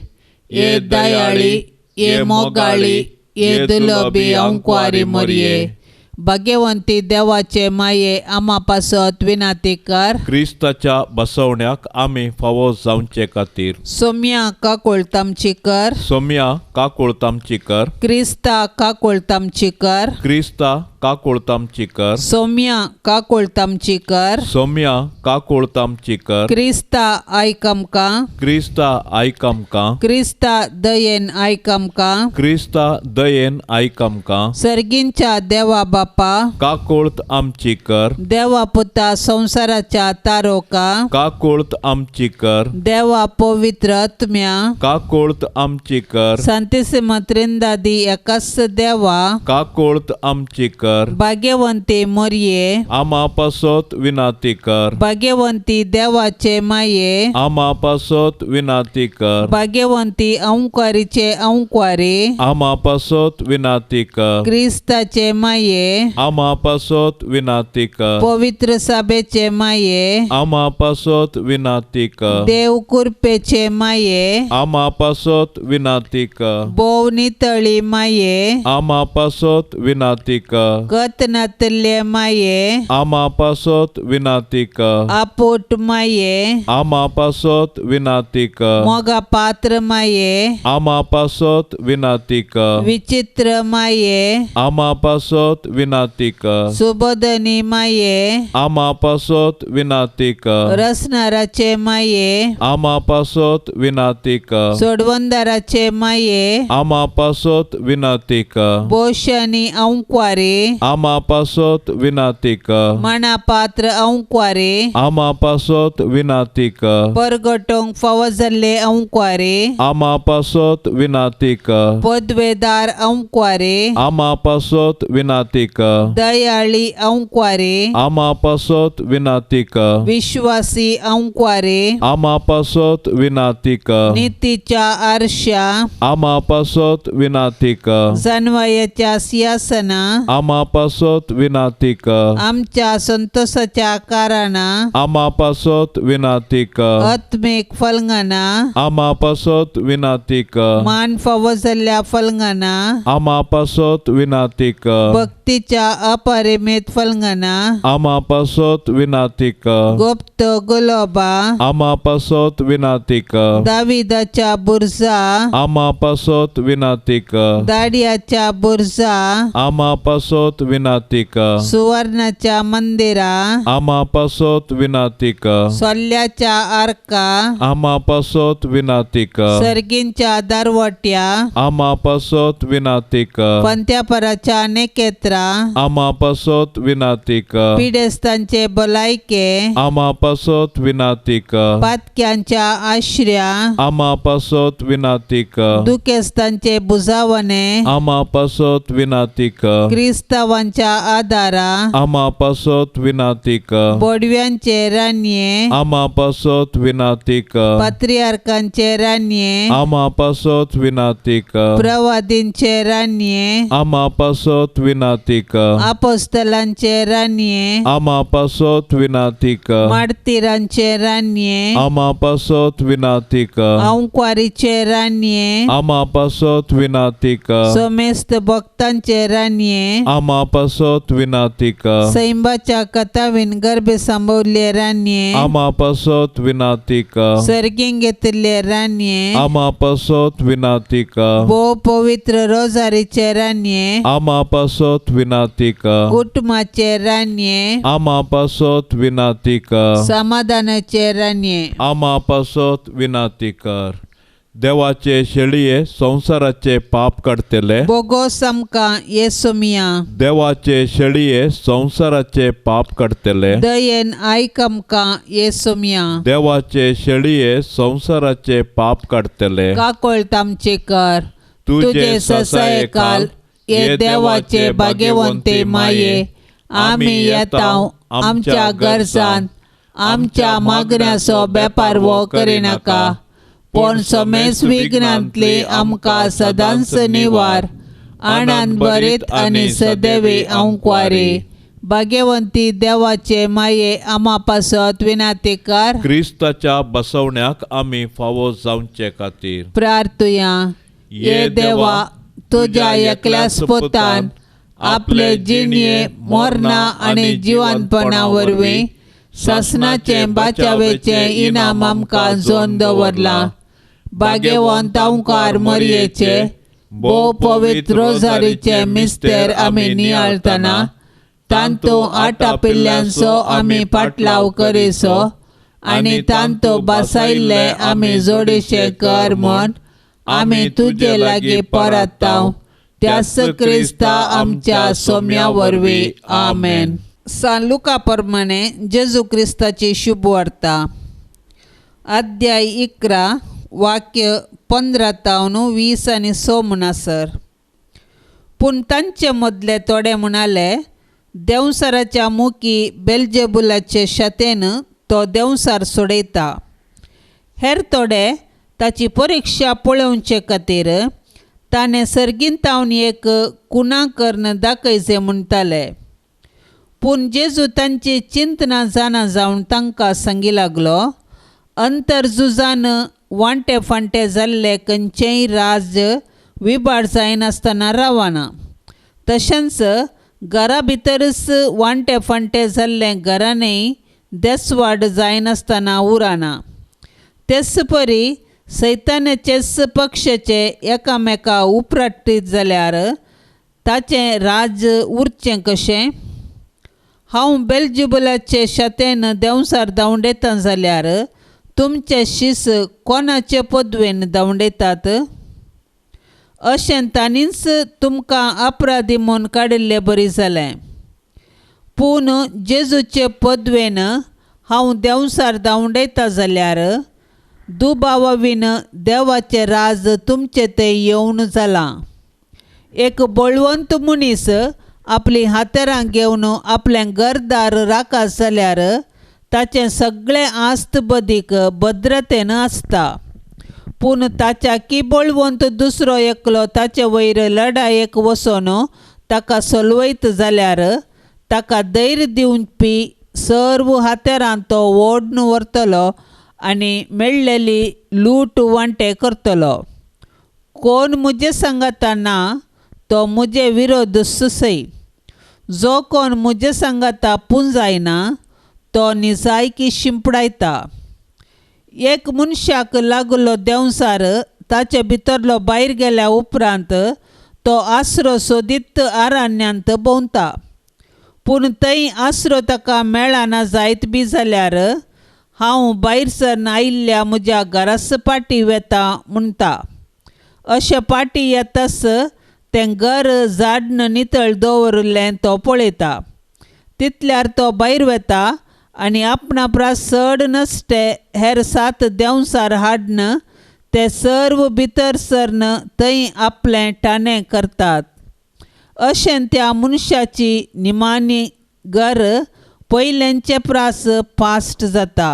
ये दयाळी ये मोगाळी ये दुलबी अंकवारी मोरये भाग्यवंती देवाचे माये आमा पासत विनाती कर. क्रिस्ताच्या बसवण्याक आमी फावो जावचे खातीर सोम्या काकुळत आमची कर. सोम्या काकुळत आमची कर. क्रिस्ता काकुळत आमची कर. क्रिस्ता काकुळत आमची कर. सोम्या काकुळत आमची कर. सोम्या काकुळत आमची कर. क्रिस्ता आयक आमकां. क्रिस्ता आयक आमकां. क्रिस्ता दयेन आयक आमकां. क्रिस्ता दयेन आयक आमकां. सर्गींच्या देवा बापा काकुळत आमची कर. देवा पुता संवसाराच्या तारोका काकुळत आमची कर. देवा पवित्र आत्म्या काकुळत आमची कर. सांतिसिम त्रिंदादी एकाच देवा काकुळत आमची कर. भाग्यवंती मोरये आमा पासत विनाती कर. भाग्यवंती देवाचे माये आमा पासत विनाती कर. भाग्यवंती अंकारीचे अंकवारी आमा पासत विनाती कर. क्रिस्ताचे माये आमा पासत विनाती कर. पवित्र सभेचे माये आमा पासत विनाती कर. देव कृपेचे माये आमा पासत विनाती कर. भोव नितळी माये आमा पासत विनाती कर. गत नातल्ले माये आमा पासत विनाती कर. आपोट माये आमा पासत विनाती कर. मोगा पात्र माये आमा पासत विनाती कर. विचित्र माये आमा पासत विनाती कर. सुबोधनी माये आमा पासत विनाती कर. रसनाराचे माये आमा पासत विनाती कर. सोडवंदाराचे माये आमा पासत विनाती कर. बोशनी अंकवारी आमा पासत विनाती कर. मना पात्र अंकवारी आमा पासत विनाती कर. परगटोंक फावो जाल्ले अंकवारी आमा पासत विनाती कर. पदवेदार अंकवारी आमा पासत विनाती कर. दयाळी अंकवारी आमा पासत विनाती कर. विश्वासी अंकवारी आमा पासत विनाती कर. नितीच्या आरशा आमा पासत विनाती कर. जानवायाच्या सिंहासना आमा पासत विनाती कर. आमच्या संतोषाच्या कारणां आमा पासत विनाती कर. आत्मीक फलंगाना आमा पासत विनाती कर. मान फावो जाल्ल्या फलंगाना आमा पासत विनाती कर. भक्तीच्या अपरिमित फलंगाना आमा पासत विनाती कर. गुप्त गुलोबा आमा पासत विनाती कर. दाविदाच्या बुर्जा आमा पासत विनाती कर. दाडियाच्या बुर्जा आमा पासत विनाती कर. सुवर्णाच्या मंदिरा आमा पासत विनाती कर. सोल्ल्याच्या आर्का आमा पासत विनाती कर. सर्गींच्या दरवट्या आमा पासत विनाती कर. पंत्यापराच्या नेकेत्रा आमा पासत विनाती कर। पिडेस्तांचे भलायके आमा पासत विनाती कर। पातक्यांच्या आश्र्या आमा पासत विनाती कर। दुखेस्तांचे बुजावणे आमा पासत विनाती कर। क्रिस्तावांच्या आदारा आमा पासत विनाती कर। बोडव्यांचे रानये आमा पासत विनाती कर। पात्रियार्कांचे रानये आमा पासत विनाती कर। प्रवादींचे रानये आमा पासत विनाती कर। आपोस्तलांचे रानये आमा पासत विनाती कर। मार्तीरांचे रानये आमा पासत विनाती कर। आंकवारीचे रानये आमा पासत विनाती कर। समेस्त भक्तांचे रानये आमा पासत विनाती कर। सैंबाच्या कथावीन गर्भे सांभवल्ले रानये आमा पासत विनाती कर। सर्गीं घेतिल्ले रानये आमा पासत विनाती कर। भोव पवित्र रोजारीचे रानये आमा पासत विनाती कर। कुटुंबाचे रानये आमा पासत विनाती कर। समाधानाचे रानये आमा पासत विनाती कर। देवाचे शेळये संवसाराचे पाप काडटले बोगोस आमकां येसुमिया। देवाचे शेळये संवसाराचे पाप काडटले दयेन आयक आमकां येसुमिया। देवाचे शेळये संवसाराचे पाप काडटले काकोळत आमचे कर। तुजे ससायकाल ये देवाचे भाग्यवंते माये आमी येता आमच्या गरजान आमच्या मागण्याचो बेपारवो करिनाका पूण समेस विघ्नांतली आमकां सदांच निवार आनंद भरीत आनी सदैवी आंकवारी भाग्यवंती देवाचे माये आमा पासत विनाती कर। क्रिस्ताच्या बसवण्याक आमी फावो जावचे खातीर प्रार्थुया। ये देवा तुज्या एकल्याच पुतान आपले जिणये मरणा आनी जिवनपणा वरवीं सासणाचें बाचावेचें इनाम आमकां जोन दवरलां। भाग्यवंत ओंकार मरयेचे भोव पवित्र रोजारीचे मिस्तेर आमी नियाळतना तांतू आटापिल्ल्यांचो आमी पाटलाव करिसो आनी तांतू बसायल्ले आमी जोडीशे कर म्हूण आमी तुजे लागीं परताव त्याच क्रिस्ता आमच्या सोम्या वरवीं आमेन। सान लुका प्रमाणे जेजू क्रिस्ताची शुभवार्ता अध्याय 11 वाक्य 15 तावन 20 आनी 6 म्हणसर। पूण तांचे मदले थोडे म्हणाले देंवसाराच्या मुखी बेलजेबुलाचे शातेन तो देंवसार सोडयता। हेर थोडे ताची परिक्षा पळोवचे खातीर ताणें सर्गीन तावन एक कुणा करून दाखयचें म्हणटाले। पूण जेजू तांची चिंतना जाणा जावन तांकां सांगी लागलो अंतरझुजान वांटे फांटे जाल्ले खंयचेंय राज्य विबाड जायनासतना रावना तशेंच घरा भितरच वांटे फांटे जाल्लें घरानय देसवाड जायनासतना उरना। तेच परी सैतानाचेच पक्षाचे एकामेका उपराटीत जाल्यार ताचें राज्य उरचें कशें? हांव बेलजिबुलाचे शातेन देंवसार धांवडेता जाल्यार तुमचे शीस कोणाचे पदवेन धांवडेतात? अशें तांणीच तुमकां अपराधी म्हूण काडिल्ले बरी जालें। पूण जेजूचे पदवेन हांव देंवसार धांवडेता जाल्यार दुबावावीन देवाचें राज तुमचे थंय येवन जालां। एक बळवंत मनीस आपली हातेरां घेवन आपलें घरदार राखत जाल्यार ताचें सगळें आस्त बदीक भद्रतेन आसता। पूण ताच्या की बळवंत दुसरो एकलो ताचे वयर लडायेक वचून ताका सोलवयत जाल्यार ताका धैर्य दिवपी सर्व हातेरां तो ओडून व्हरतलो आनी मेळ्ळेली लूट वांटे करतलो। कोण म्हजे सांगाता ना तो म्हजे विरोध सुसय। जो कोण म्हजे सांगाता पुंजायना तो निजायकी शिंपडायता। एक मनशाक लागलो देंवसार ताचे भितरलो भायर गेल्या उपरांत तो आसरो सोदीत आरण्यांत भोंवता। पूण थंय आसरो ताका मेळना जायत बी जाल्यार हांव भायर सरन आयिल्ल्या म्हज्या घरास पाटी वेता म्हणटा। अशें पाटी येताच तें घर झाडन नितळ दवरिल्लें तो पळयता. तितल्यार तो भायर वता आनी आपणा प्रास चड नसते हेर 7 देंवचार हाडन ते सर्व भितर सरन थंय आपलें ठाणें करतात. अशें त्या मनशाची निमाणी घर पयल्यांचे प्रास पास्ट जाता.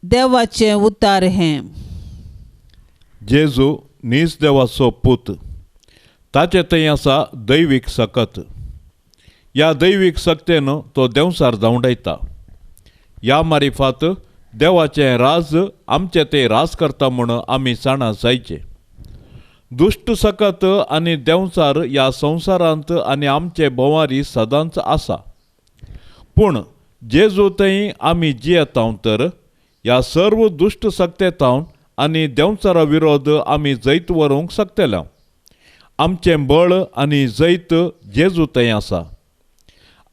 देवाचें उतार हें. जेजू नीज देवाचो पूत, ताचे थंय आसा दैवीक सकत. ह्या दैवीक सक्तेन तो देंवचार धांवडायता. ह्या मारिफात देवाचें राज आमचें ते राज करता म्हूण आमी जाणा जायचें. दुश्ट सकत आनी देंवचार ह्या संवसारांत आनी आमचे भोंवारी सदांच आसा. पूण जेजू थंय आमी जियेता तर ह्या सर्व दुश्ट सक्तेतावन आनी देंवचारा विरोध आमी जैत व्हरूंक शकतले. आमचें बळ आनी जैत जेजू थंय आसा.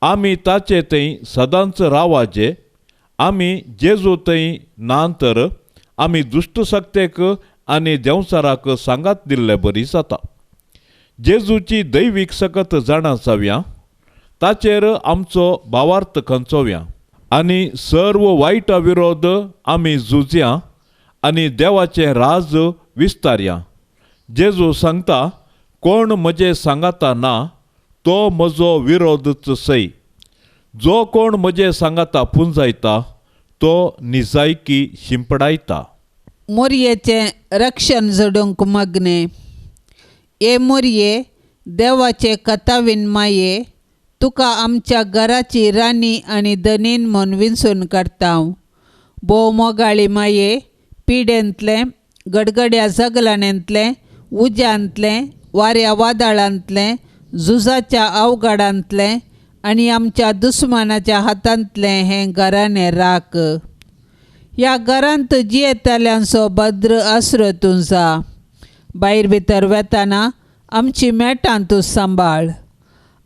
आमी ताचे थंय सदांच रावाचे. आमी जेजू थंय ना तर आमी दुश्ट सक्तेक आनी देंवचाराक सांगात दिल्ले बरी जाता. जेजूची दैवीक सकत जाणा जावया, ताचेर आमचो भावार्थ खंचोवया आनी सर्व वायटा विरोध आमी झुजया आनी देवाचें राज विस्तारया. जेजू सांगता, कोण म्हजे सांगाता ना तो म्हजो विरोधच सय. जो कोण म्हजे सांगाता पुंजायता तो निजायकी शिंपडायता. मोरयेचें रक्षण जोडूंक मागणें. हे मोरये, देवाचे कथावीन माये, तुका आमच्या घराची राणी आनी धनीन म्हूण विंचून काडटा. भोव मोगाळी माये, पिडेंतलें, गडगड्या जगलाणेंतलें, उज्यांतलें, वाऱ्या वादळांतलें, झुजाच्या अवघडांतलें आनी आमच्या दुस्मानाच्या हातांतलें हें घराणें राख. ह्या घरांत जियेतल्यांचो भद्र आसरो तूं जा. भायर भितर वेताना आमची मेटां तूं सांबाळ.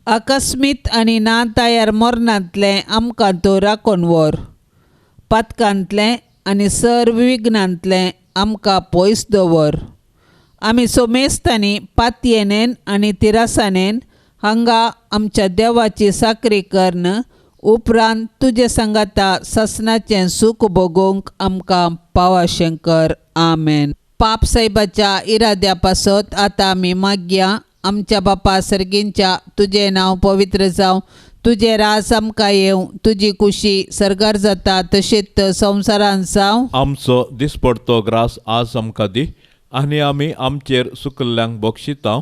अकस्मीत आनी ना तयार मरणांतलें आमकां तूं राखून व्हर. पातकांतलें आनी सर्व विघ्नांतलें आमकां पयस दवर. आमी सोमेस्तांनी पातयेनेन आनी तिरासानेन हांगा आमच्या देवाची साकरी करून उपरांत तुजे सांगाता सासणाचें सूख भोगूंक आमकां पावाशें कर. आमेन. पाप सायबाच्या इराद्या पासत आतां आमी मागया. आमच्या बापा सर्गींच्या, तुजें नांव पवित्र जावं, तुजें राज आमकां येवं, तुजी कुशी सर्गार जाता तशीच संवसारांत जावं. आमचो दिसपडतो ग्रास आज आमकां दी आनी आमी आमचेर सुकल्ल्यांक बक्षिता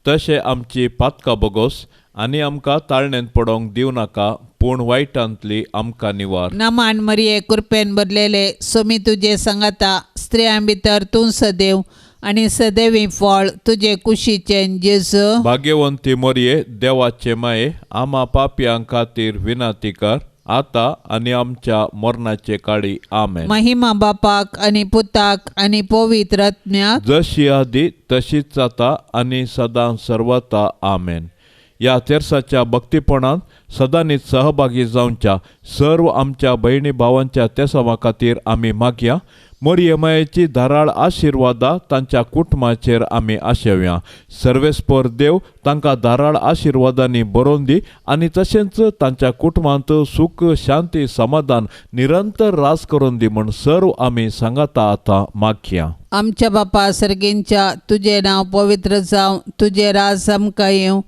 तशें आमची पातकां बोगोस आनी आमकां ताळणेंत पडोवंक दिवं नाका, पूण वायटांतली आमकां निवार. नमान मरिये, कृपेन भरलेले, सोमी तुजे सांगाता, स्त्रियां भितर तूं सदैव आनी सदैवी फळ तुजे कुशीचें जेजू. भाग्यवंती मरिये, देवाचे माये, आमा पापयां खातीर विनंती कर आतां आनी आमच्या मरणाचे काळी. आमेन. महिमा बापाक आनी पुताक आनी पवित्र आत्म्याक, जशी आदी तशीच जाता आनी सदां सर्वता. आमेन. ह्या तेर्साच्या भक्तीपणान सदांनीच सहभागी जावच्या सर्व आमच्या भयणी भावांच्या तेसावा खातीर आमी मागया. मोरये मायेची धाराळ आशिर्वादा तांच्या कुटुंबाचेर आमी आशेवया. सर्वेस्पर देव तांकां धाराळ आशिर्वादांनी बरोवन दी आनी तशेंच तांच्या कुटुंबांत सुख शांती समाधान निरंतर रास करून दी म्हूण सर्व आमी सांगाता आतां मागया. आमच्या बापा सर्गींच्या, तुजें नांव पवित्र जावं, तुजें राज आमकां येवं,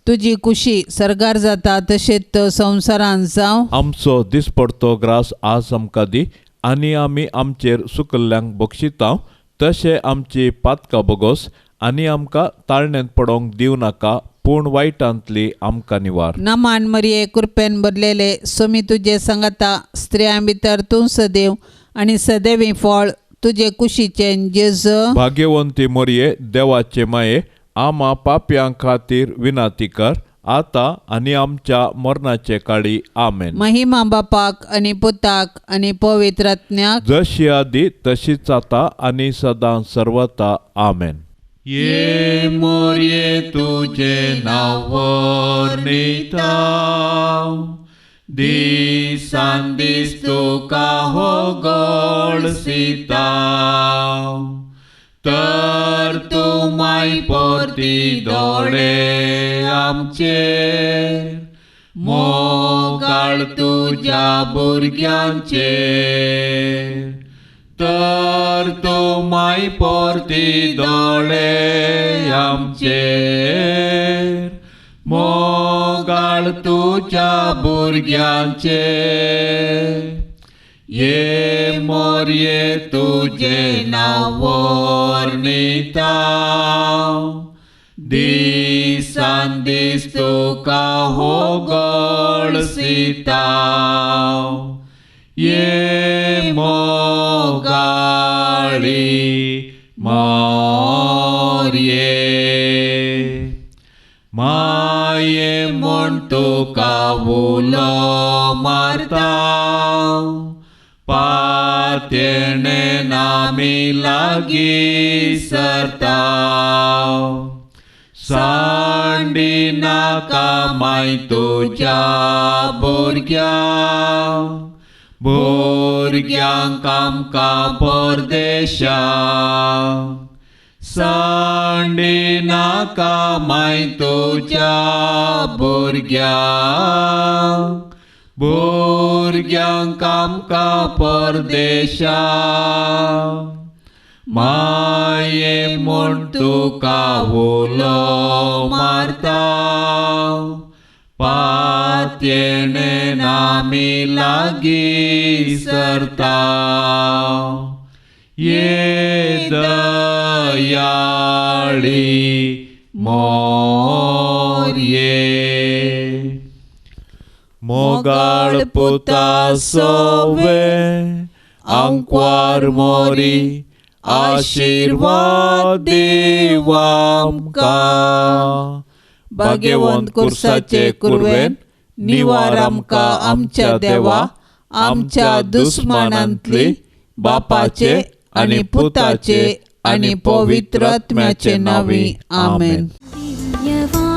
तुजी कुशी सर्गार जाता तशेंच संवसारांत जावं. आमचो दिसपडतो ग्रास आज आमकां दी आनी आमी आमचेर सुकल्ल्यांक बक्षिता तशें आमची पातकां बोगोस आनी आमकां ताळणेंत पडोवंक दिवं नाका, पूण वायटांतली आमकां निवार. नमान मरिये, कृपेन भरलेले, सोमी तुजे सांगाता, स्त्रियां भितर तूं सदैव आनी सदैवी फळ तुजे कुशीचें जेजू. भाग्यवंती मरिये, देवाचे माये, आमा पापयां खातीर विनंती कर आतां आनी आमच्या मरणाचे काळी. आमेन. महिमा बापाक आनी पुताक आनी पवित्र आत्म्याक, जशी आदी तशीच आतां आनी सदां सर्वता. आमेन. ये मोरये तुजें नांव वर्णिता, दिसान दीस तुका हो गळसिता, तर तूं माय परती दोळे आमचेर, मोगाळ तुज्या भुरग्यांचेर. तर तूं माय परती दोळे आमचेर, मोगाळ तुज्या भुरग्यांचेर. ये मोरये तुजें नांव वर्णिता, दिसान दीस तुका होगळसिता. ये मोगाळी मोरये, माये म्हूण तुका उलो मारता, पात्येणे आमी लागीं सरता. सांडी नाका माय तुज्या भुरग्यांक, भुरग्यांक आमकां परदेशाक. सांडी नाका माय तुज्या भुरग्यांक, भुरग्यांक आमकां परदेशाक. माये म्हूण तुका उलो मारता, पात्येणे आमी लागीं सरता. ये दयाळी मोरये, मोगाळ पुता सोवे आंकवार मोरी, आशिर्वाद दीव आमकां. भाग्यवंत कुर्साचे कुरवेन निवार आमकां आमच्या देवा, आमच्या दुस्मानांतली बापाचे आनी पुताचे आनी पवित्र आत्म्याचे नांवी. आमेन. दिव्यवाणी.